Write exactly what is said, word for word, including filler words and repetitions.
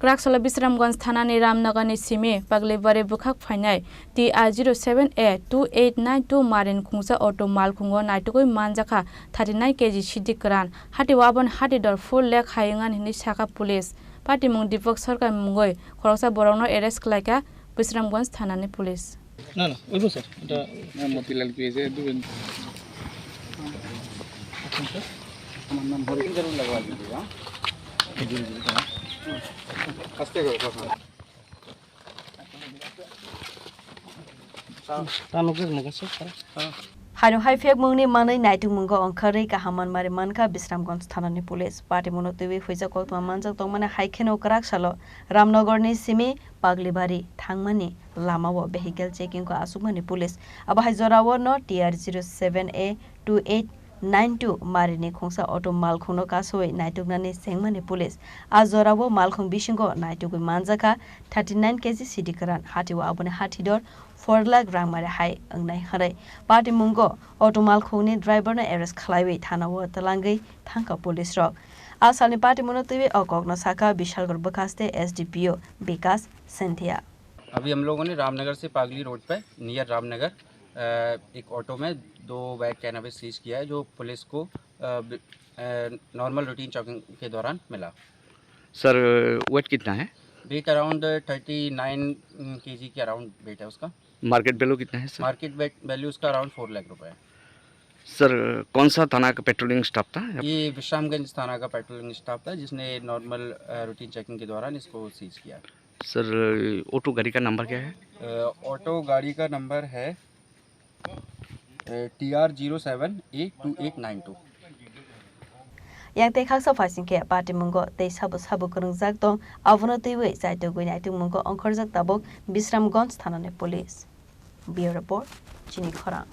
Kwraksalo Bisramganj thanani Ramnagarni simi Paglibari bwkhak phainai T R zero seven A two eight nine two marini khungsa auto malkhungo naitugwi manjakha thirty nine K G sidi kwran. Hatio aboni hati dor full lek hai wngan hinwi sakha police. Patimung Deepak Sarkar mungwi khoroksa borokno arrest khlaikha Bisramganj thanani police. না, না, ওইব স্যার, এটা না, মতিলাল পেয়েছে, দুবেন। আমার নাম হরিন্দ্র লাগোয়া দিদি, হ্যাঁ? আস্তে করো, কথা। Tano gak naga sir, tara. Haino hai phekmungni manwi naitugmungo ongkharwi kaham manmari mankha Bisramganj thanani police. Patimungno twiwi huijak koktwma manjak tongmani hai kheno kwraksalo Ramnagarni simi Paglibari thangmani lamao vehicle checking-o achukmani police. Abo hai jorao no T R zero seven A two eight nine two marini khungsa auto malkhungno kasowi naituknani chengmani police. A jorao malkhung bisingo naitugwi manjakha thirty nine K G sidi kwran, hatio aboni hati dor four lakh rangmari hai wngnai hwnwi. Patimungo auto malkhungni driver-no arrest khlaiwi thanao twlangwi thangkha police rok. A salni patimungno twiwi o kokno sakha Bishalgarh bwkhaste S D P O Bikas Senthia. अभी हम लोगों ने रामनगर से पागली रोड पे, नियर रामनगर, अ, एक ऑटो में दो बैग कैनबिस सीज किया है, जो पुलिस को, अ, ब-, अ, नॉर्मल रूटीन चेकिंग के दौरान मिला। सर, वेट कितना है? Weight around thirty nine KG के अराउंड वेट है उसका। मार्केट वैल्यू कितना है, सर? मार्केट वे-, वैल्यू उसका अराउंड फ़ोर लाख रुपए है। सर, कौन सा थाना का पेट्रोलिंग स्टाफ था? ये विश्रामगंज थाना का पेट्रोलिंग स्टाफ था, जिसने नॉर्मल, अ, रूटीन चेकिंग के दौरान इसको सीज किया। सर, ऑटो गाड़ी का नंबर क्या है? अ, ऑटो गाड़ी का नंबर है, अ, T R zero seven A two eight nine two। Yang tei khaksa phaising khe patimungo tei sabo sabo kwrwngjak tong, abono twiwi chaitugwi naitugmungo ongkhorjak tabuk Bisramganj thanani police. Bureau Report, Chini Khorang.